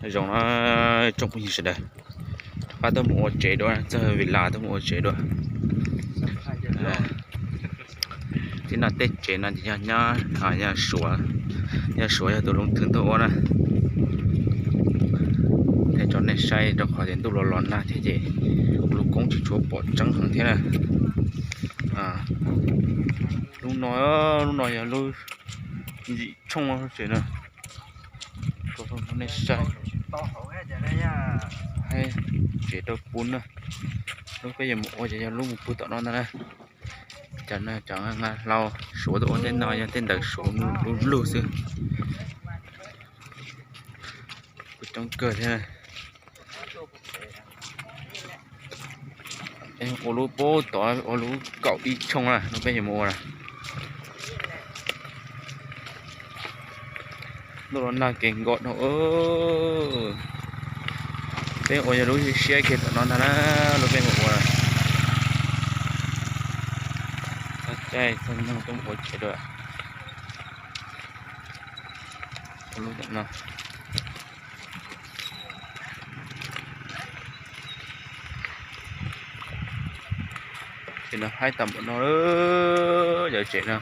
Zoo no tsoom phooj ywg sawv daws, rov qab tuaj mus ua tsev dua, txog Vim Las tuaj mus ua tsev dua. Tib no tej tsev no ces yog nyob, yog Suav, yog Suav yog tus loob thwm tuaj ua na. Thiab tso nej saib rau qhov tias ntuj los los nag thiab ces lub koob tsis tshua pom tseeb heev thiab na. Lub no, lub no yog lub ntsim tshooj tsev na. Nej saib, tsev rau pub na. Lub peb yuav mus ua ces yog lub mus pug tom no ntag na. Cov no cov nqa hlau Suav tuaj ua tej no yog tej ntawv Suav lug lug xwb. Kuj coob kawg thiab. Ua lub pub tod ua lub kaum ib tshooj na, lub peb yuav mus ua na. Ntuj los nag kev nkaus dhau. Peb ua yog lub siab kiag tom no ntag na, lub peb mus ua. Txhob caij txhob nyoog tuaj ua tsev dua. Ua lub tom no. Ces no haib tau npaum no, yog tsev no,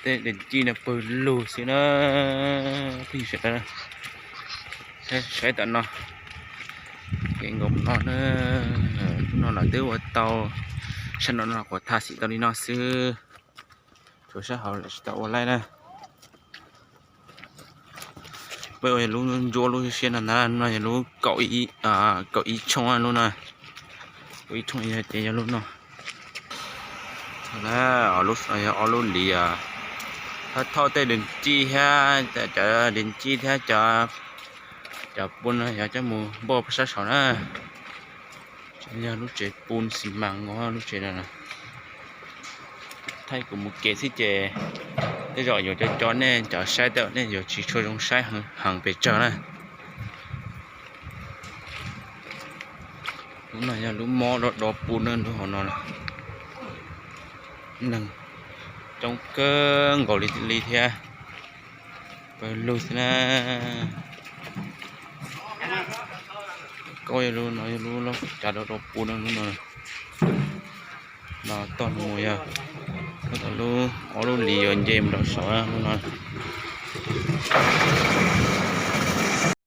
tej dees cij no pawg lug xwb na. Phooj ywg sawv daws, saib tom no, kev nkaus no na. Hnub no lawv twb ua tau, sab no no quav thaj xim tau li no xwb. Tshuav sab hauv lawv tsis tau ua laij na. Peb ua yog lub ntsuab lub siab no ntag, no yog lub kaum ib tshooj lub no. Kaum ib tshooj yog ces yog lub no. Lub no yog ob lub liv, thauj thauj tej dees cij thiab, cov dees cij thiab cov pub no yog coj mus npaj sab saud na. Yog lub tsev pub xi mas nkaus lub tsev no. Thaij kuv mus kev xwb ces tej zaum yuav co co nej cov saib tej nej yuav tsis tshua zoo saib heev pes tsawg na. Lub no yog lub mob do do pub na, lub hauv no. Neeg coob kawg nkaus li li thiab. Pawg lug xwb na. Kaub yog lub no yog lub loj cav do do pub na, lub no. No toj mus yog lub, ob lub liv yuav nce mus rau saud lub no.